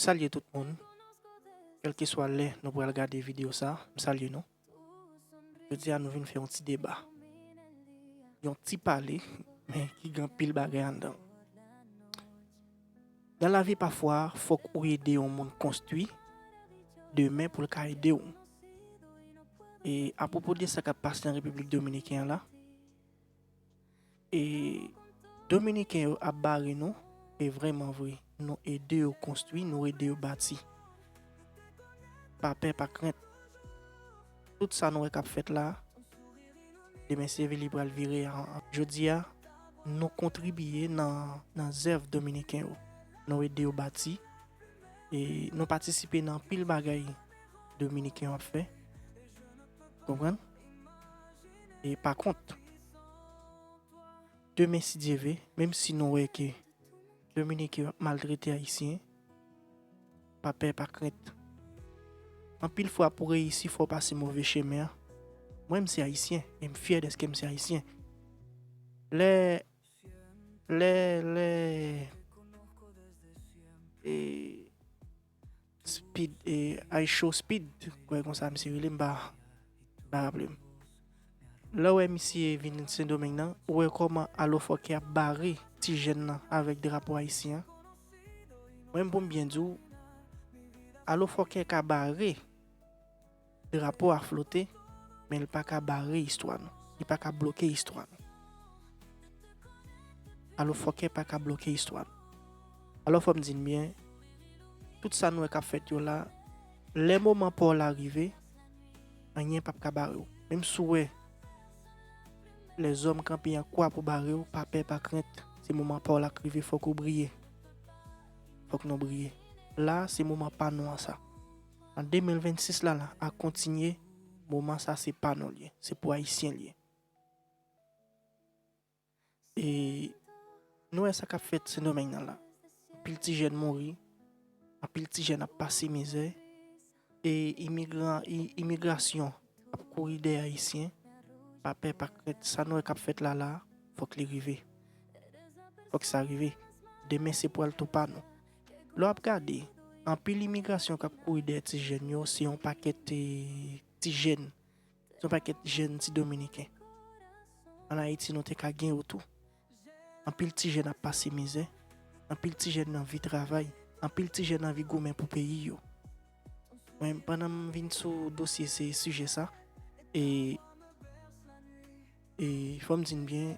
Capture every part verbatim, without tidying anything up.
Salye tout moun. Kèlkeswa lè nou pral gade videyo sa, m salye nou. Jodi a nou vin fè yon ti deba. Yon ti pale, men ki gen anpil bagay anndan. Nan lavi pafwa, fòk ou ede yon moun konstwi demen pou l ka ede w. E apwopo de sa k ap pase an Repiblik Dominiken an la, e Dominiken yo ap bare nou, e vrèman vre, nou ede yo konstwi, nou ede yo bati. Pa pè, pa krent. Tout sa nou wè k ap fèt la, demen se vre li pral vire an, an. Jodi a, nou kontribiye nan, nan zèv Dominiken yo. Nou ede yo bati, e nou patisipe nan anpil bagay Dominiken yo ap fè. Konprann? E pa kont, demen si Dye ve, menm si nou wè ke Dominiken yo ap maltrete Ayisyen, pa pè, pa krent. Anpil fwa pou reyisi, fò w pase move chemen an. Mwen, m se Ayisyen, e m fyè dèske m se Ayisyen. Lè, lè, lè, e, Speed, e, I Show Speed, kwè konsa misye rele, m pa, m pa raple m. Lè w wè misye vin Sendomeng nan, ou wè kòman alofòkè ap bare ti jèn nan avèk drapo ayisyen an. Mwen, pou m byen di w, alofòkè ka bare drapo a flote, men l pa ka bare istwa nou. Li pa ka bloke istwa nou. Alofòkè pa ka bloke istwa nou. Alò, fò m di n byen, tout sa nou wè k ap fèt yo la, lè moman pa w la rive, anyen p ap ka bare w. Menm si w wè lèzòm kanpe an kwa pou bare w, pa pè, pa krent. Se moman pa w la k rive, fòk ou briye. Fòk nou briye. La, se moman pa nou an sa. An de mil vennsis la, la, a kontinye, moman sa se pa nou l ye. Se pou Ayisyen l ye. E nou wè sa k ap fèt Sendomeng nan la. Anpil ti jèn mouri, anpil ti jèn ap pase mizè, e imigran, i-, imigrasyon ap kouri dèyè Ayisyen, pa pè, pa krent, sa nou wè k ap fèt la, la, fòk li rive. Fòk sa rive. Demen se pral tou pa nou. Lè w ap gade, anpil imigrasyon k ap kouri dèyè ti jèn yo, se yon pakèt, e, ti jèn. Se yon pakèt jèn ti Dominiken. Ann Ayiti, nou te ka gen yo tou. Anpil ti jèn ap pase mizè. Anpil ti jèn anvi travay. Anpil ti jèn anvi goumen pou peyi yo. Mwen, pandan m vin sou dosye se sijè sa, e, e fò m di n byen,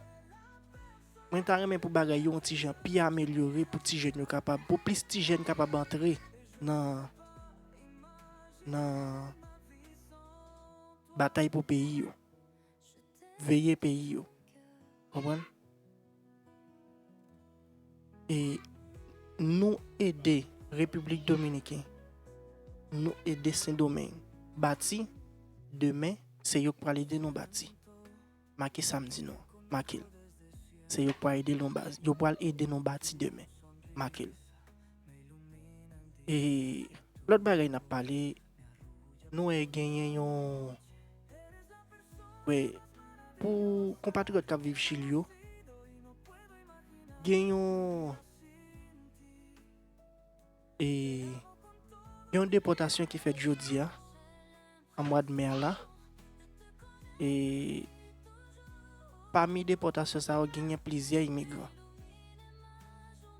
mwen ta renmen pou bagay yo yon ti jan pi amelyore pou ti jèn yo kapab, pou plis ti jèn kapab antre nan, nan batay pou peyi yo. Veye peyi yo. Konprann? E nou ede Repiblik Dominiken, nou ede Sendomeng bati, demen, se yo k pral ede nou bati. Make sa m di nou an. Make l. Se yo k pral ede nou ba-, yo pral ede nou bati demen. Make l. E lòt bagay n ap pale, nou wè genyen yon, wè, pou konpatriyòt k ap viv Chili yo, gen yon, e, yon depòtasyon ki fèt jodi a, an mwa d me a la. E pami depòtasyon sa yo, genyen plizyè imigran.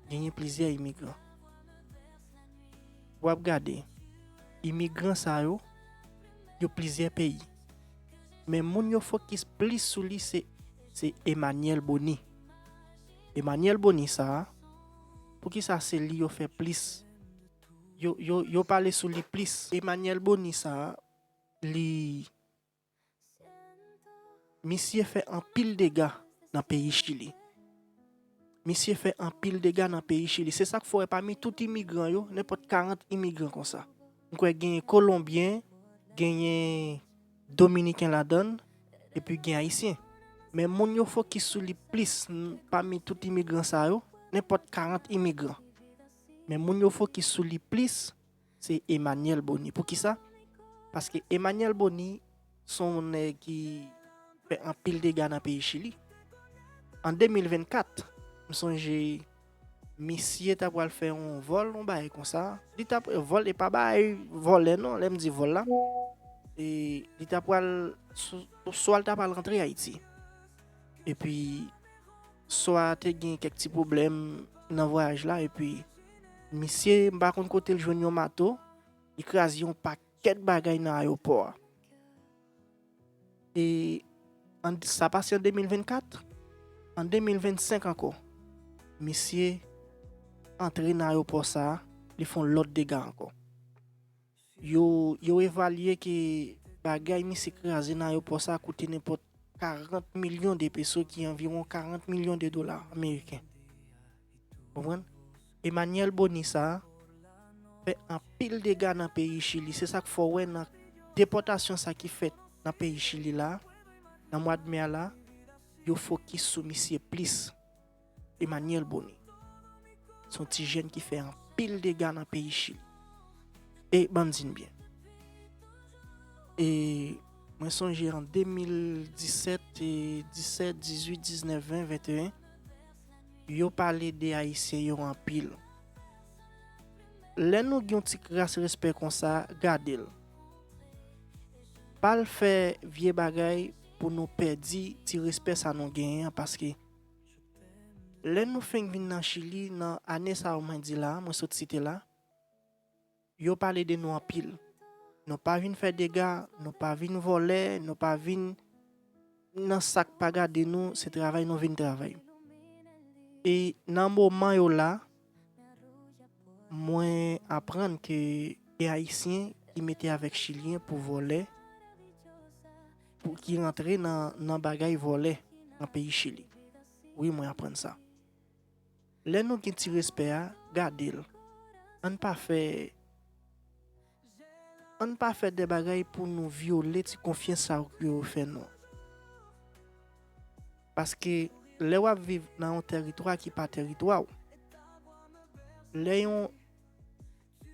Genyen plizyè imigran. W ap gade, imigran sa yo, yo plizyè peyi. Men moun yo fokis plis sou li se, se Emmanuel Boni. Emmanuel Boni sa a, poukisa se li yo fè plis? Yo, yo, yo pale sou li plis. Emmanuel Boni sa a, li, misye fè anpil dega nan peyi Chili. Misye fè anpil dega nan peyi Chili. Se sa k fè w wè pami tout imigran yo, nenpòt karant imigran konsa. M kwè genyen Kolonbyen, genyen Dominiken ladan l, epi gen Ayisyen. Men moun yo fokis sou li plis, n-, pami tout imigran sa yo, nenpòt karant imigran. Men moun yo fokis sou li plis, se Emmanuel Boni. Poukisa? Paske Emmanuel Boni se yon nèg ki fè anpil dega nan peyi Chili. An de mil vennkat, m sonje Misye ta pral fè yon vòl, yon bagay konsa. Li ta vòl, e pa bagay vòlè non, lè m di vòl la. E li ta pral, sou- swa l ta pral rantre Ayiti. Epi, swa te gen kèk ti pwoblèm nan vwayaj la, epi misye, m pa konn kote l jwenn yon mato, li kraze yon pakèt bagay nan ayewopò a. E an, sa pase an de mil vennkat, an de mil vennsenk ankò, misye antre nan ayewopò sa a, li fè yon lòt dega ankò. Yo, yo evalye ke bagay misye kraze nan ayewopò sa a koute nenpòt karant milyon de peso, ki anviwon karant milyon de dola ameriken. Konprann? Emmanuel Boni sa a fè anpil dega nan peyi Chili. Se sa k fè w wè nan depòtasyon sa ki fèt nan peyi Chili la, nan mwa d me a la, yo fokis sou misye plis. Emmanuel Boni. Se yon ti jèn ki fè anpil dega nan peyi Chili. E ban m di n byen. E mwen sonje an de mil disèt, e disèt, dizuit, diznèf, ven, venteyen, yo pale de Ayisyen yo anpil. Lè nou gen yon ti kras respè konsa, gade l. Pa al fè vye bagay pou nou pèdi ti respè sa nou genyen an, paske lè nou fenk vin nan Chili, nan ane sa yo mwen di la, mwen sot site la, yo pale de nou anpil. Nou pa vin fè dega, nou pa vin vòlè, nou pa vin nan sa k pa gade nou, se travay nou vin travay. E nan moman yo la, mwen aprann ke e Ayisyen ki mete avèk Chilyen pou vòlè, pou ki rantre nan, nan bagay vòlè nan peyi Chili. Wi, mwen aprann sa. Lè nou gen ti respè a, gade l. Ann pa fè, ann pa fè de bagay pou nou vyole ti konfyans sa yo ke yo fè nou. Paske lè w ap viv nan yon tèritwa ki pa tèritwa w, lè yon,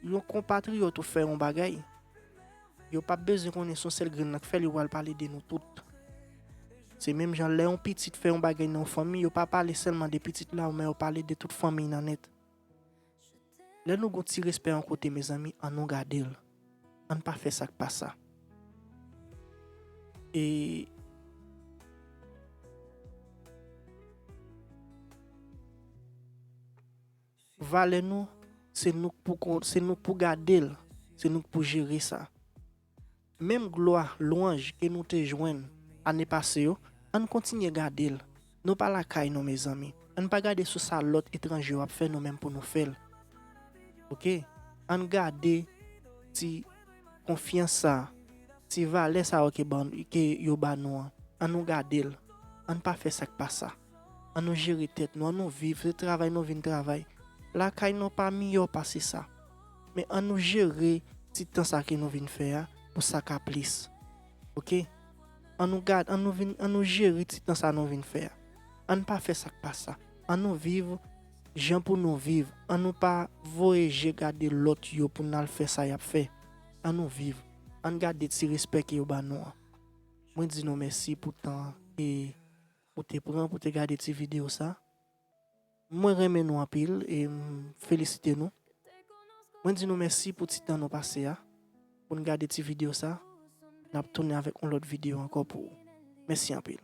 yon konpatriyòt ou fè yon bagay, yo p ap bezwen konnen se yon sèl grenn nan k fè l, yo pral pale de nou tout. Se menm jan lè yon pitit fè yon bagay nan yon fanmi, yo pa pale sèlman de pitit la, men yo pale de tout fanmi nan nèt. Lè nou gon ti respè yon kote, mezanmi, ann nou gade l. Ann pa fè sa k pa sa. E valè nou, se nou k pou kon-, se nou k pou gade l, se nou k pou jere sa. Menm glwa, lwanj ke nou te jwenn ane pase yo, ann kontinye gade l. Nou pa lakay nou, mezanmi. Ann pa gade sou sa lòt etranje yo ap fè nou menm pou nou fè l. Oke? Ann gade ti konfyans sa, ti valè sa yo ke ban, ke yo ba nou an. Ann nou gade l. Ann pa fè sa k pa sa. Ann nou jere tèt nou, ann nou viv, se travay nou vin travay. Lakay nou pa miyò pase sa. Men ann nou jere ti tan sa ke nou vin fè a pou sa ka plis. Oke? Ann nou gad, ann nou vin, ann nou jere ti tan sa nou vin fè a. Ann pa fè sa k pa sa. Ann nou viv jan pou nou viv. Ann nou pa voye je gade lòt yo pou n al fè sa y ap fè. Ann nou viv. Ann gade ti respè ke yo ba nou an. Mwen di nou mèsi pou tan ke ou te pran pou te gade ti videyo sa. Mwen renmen nou anpil e m felisite nou. Mwen di nou mèsi pou ti tan nou pase a, pou n gade ti videyo sa. N ap tounen avèk yon lòt videyo ankò pou ou. Mèsi anpil.